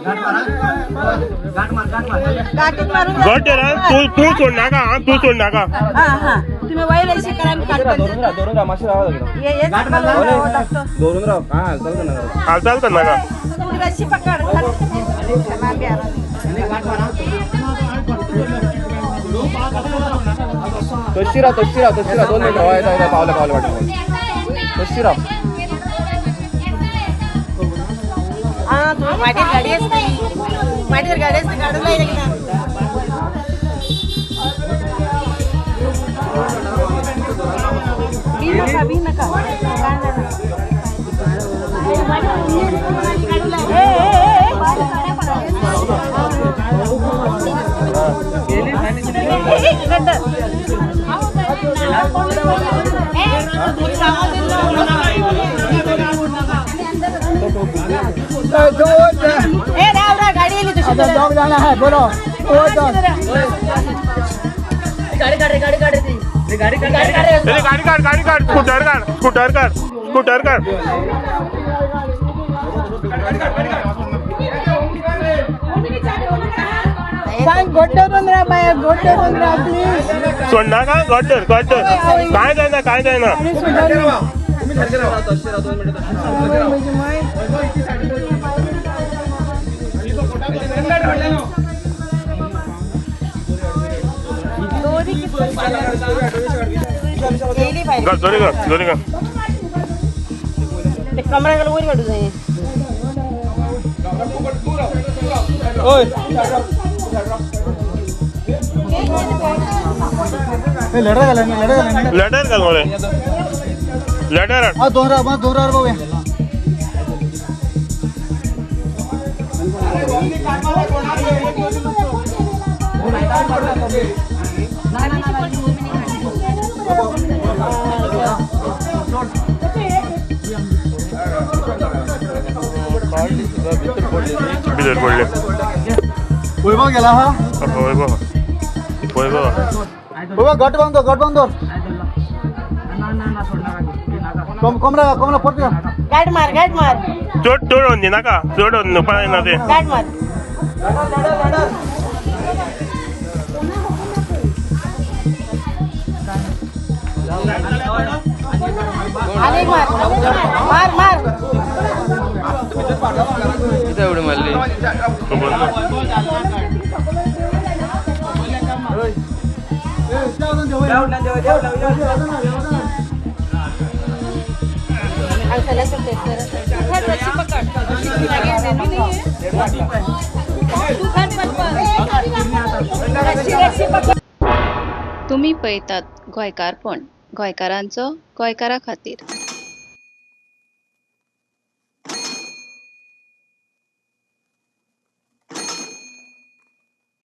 घट तूं तूं सोड नाका. हा, तूं सोड नाका. हा हा, तुम्ही वयर अशी करा, आमी काडपाक. धरून राव मातशें राव. ये ये दाखतो. धरून राव. हा, हालचाल करनाका. हालचाल कर नाका. तू रशी पकड. तशी राव, तशी राव, तशी राव. 2 मिनिट राव. येता येता, पावलं पावलं वाटत. तशी राव. हा, तू माटीर गाडी असते, माटीर गाडी असते, काढून लाय ना. बी नका, बी नका. ए, ए, ए, ए. गड्डा. ए, राव राव, गाडी येली तुझी. जाना है, बोलो. अरे, गाडी काढ, गाडी काढ, स्कूटर काढ, स्कूटर काढ, स्कूटर काढ. सांग, गोड्डे राव बाया, गोड्डे राव प्लीज. सोड नाका. घट धर, घट धर. काय जायना, काय जायना. तशी राव, 2 मिनिट तशी. येली पाहिजे. घाल दोरी, घाल दोरी, घाल. ते कमरा गेलं वर काढू जाईल. ओय. लढा घाला, लढा घाला. लॅडर घाल मरे, लॅडर. हा, दोन राव, दोन राव बघूया. भितर पडले. वैभव गेला हा. वैभव, वैभव. वैभव, गट बांधतो, गट बांधतो. कमरा, कमरा परत. गाठ मार, गाठ मार. चोट चोड होऊन नाका, चोड होऊन पाय ना ते. गाठ मार. आणि एक मार, मार मार. किती एवढी मारली? खबर ना. अंकल, असं ते कर. तू रस्सी पकड. तू खाट पकड. रस्सी, रस्सी पकड. तुमी पळयतात गोंयकारपण, गोंयकारांचो गोंयकारा खातीर.